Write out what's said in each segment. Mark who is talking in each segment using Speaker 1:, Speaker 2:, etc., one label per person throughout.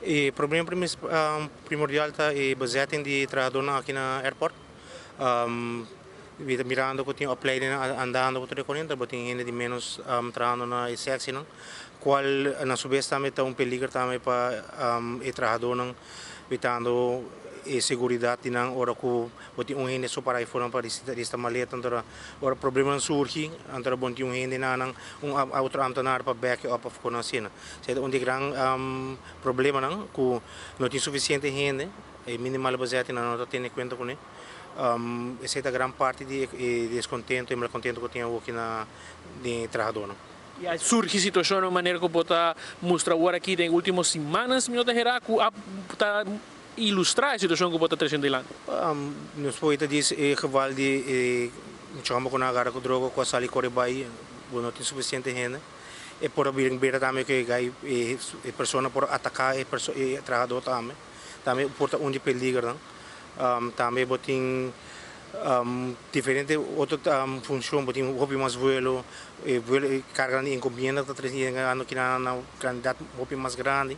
Speaker 1: E problema primordial ta e bezetting di trahadónan aki na airport. Mi ta mirando ku tin opleiding andando ku tur e koninta, bo tin hende di ménos trahando na e seksinan, kual na su bes tambe ta un peliger tambe pa e trahadónan, witando e seguridat di nan ora ku bo tin un hende so para afuera pa rista maleta. Anto ora problemanan surgi, anto bo no tin un hende na nan, un otro ambtenaar pa back up òf kos asina. Esei ta un di e gran problemanan, ku no tin sufisiente hende, e minimale bezetting nan no ta tene kuenta kuné. Esei ta gran parti di e descontento y malcontento cu tin awoki na den e trahadornan.
Speaker 2: Y a surgi situacionnan manera cu bo ta mustra awor aki den ultimo simanan, mi no ta hera cu a ta ilustra e situacion cu bo ta treciendo dilanti.
Speaker 1: Nos por ta dici e geval di e mucha homber cu nan a gara cu droga cu a sali core bay, bo no tin suficiente hende. E por a bira tambe cu e persona por ataca e trahador tambe. Tambe por ta un di peligernan. Tambe bo tin diferente otro funcion, bo tin hopi mas vuelo, e vuelo, e carganan di encomienda ta trece yegando kinan na cantidad hopi mas grandi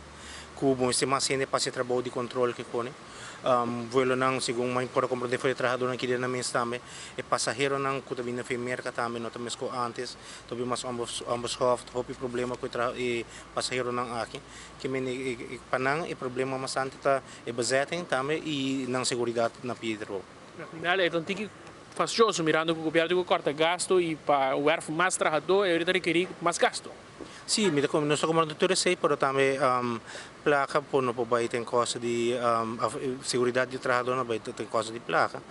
Speaker 1: cu bo mester mas hende pa haci e trabou di control ke pone. Vuelonan segun mi por a comprende for e trahadornan aki den nan mes tambe, e pasaheronan cu ta bini for e Merca tambe no ta mesco antes, ta hopi mas onbeschoft, hopi problema cu e pasaheronan aki. Ke mende pa nan e problema mas antes ta e bezetting tambe y nan seguridad na pie di trabou.
Speaker 2: Na final e ta un tiki fastioso mirando cu gobierno tin cu corta gasto y pa werf mas trahador e ta rekeri mas gasto.
Speaker 1: Si, mi ta nos ta comprende tur esey, pero tambe placa por no por bay ten costo di seguridad di trahador no bay ten costo di placa.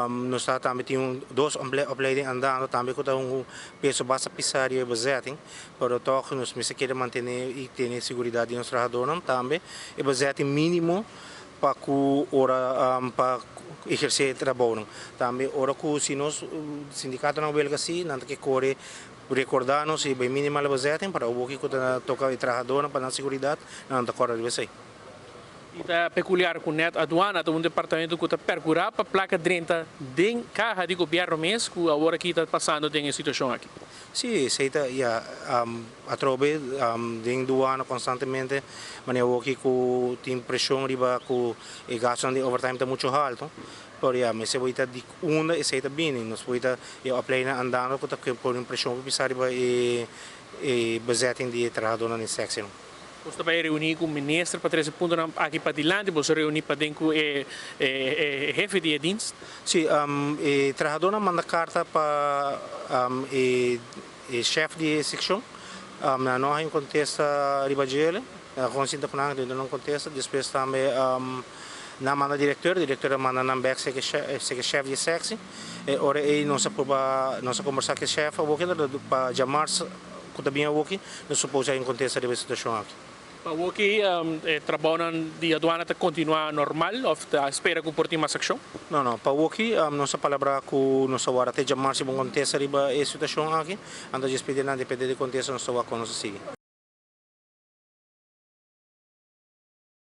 Speaker 1: Nos ta tambe tin un dos opleiding andando tambe cu ta un peso basta pisa riba e bezetting. Pero tòg nos mester keda mantené i tene seguridat di nos trahadónan. Tambe e bezetting mínimo pa ku ora pa ehersé e trabounan. Tambe ora ku si nos sindikatonan welga si, nan ta ke kore rekordá nos riba e minimal bezetting para awor ku ta toka e trahadónan pa nan seguridat, nan ta kòrda riba esei.
Speaker 2: I ta pekuliar ku nèt Aduana ta un departamento ku ta perkurá pa plaka drenta den kaha di gobièrnu mes ku awor aki ta pasando den e situashon aki.
Speaker 1: Sí, esei ta, ya, atrobe den duana konstantemente manera awor-aki ku tin preshon riba ku e gastunan di overtime ta muchu haltu, pero ya mester bo ta di unda esei ta bini, nos por ta e opleidingnan andando ku ta pone un preshon hopi pisá riba e bezetting di e trahadónan den sekshon.
Speaker 2: Boso ta bai reuní ku minister pa trese puntonan aki padilanti, boso reuní paden ku e hefe di e dienst?
Speaker 1: Sí, e trahadónan manda karta pa e shèf di e sekshon. Nan no a haña un kontesta riba djele. Nan a konsinta ku nan, nan no kontesta. Despues tambe nan manda direktor, direktor a manda nan bèk seka e shèf di e seksi. E ora ei nos a proba, nos a kombersá ku e shèf awoki pa djamars. Ku ta bin awoki, no supos hay un kontesta riba e situashon aki.
Speaker 2: Pa awoki e trabounan di aduana ta kontinuá normal òf ta spera ku por tin mas akshon?
Speaker 1: No, no. Pa awoki nos a palabrá ku nos ta wara te djamarsi bo un kontesta riba e situashon aki. Anto djis pidi nan depende di kontesta nos ta wak kon nos ta sigui.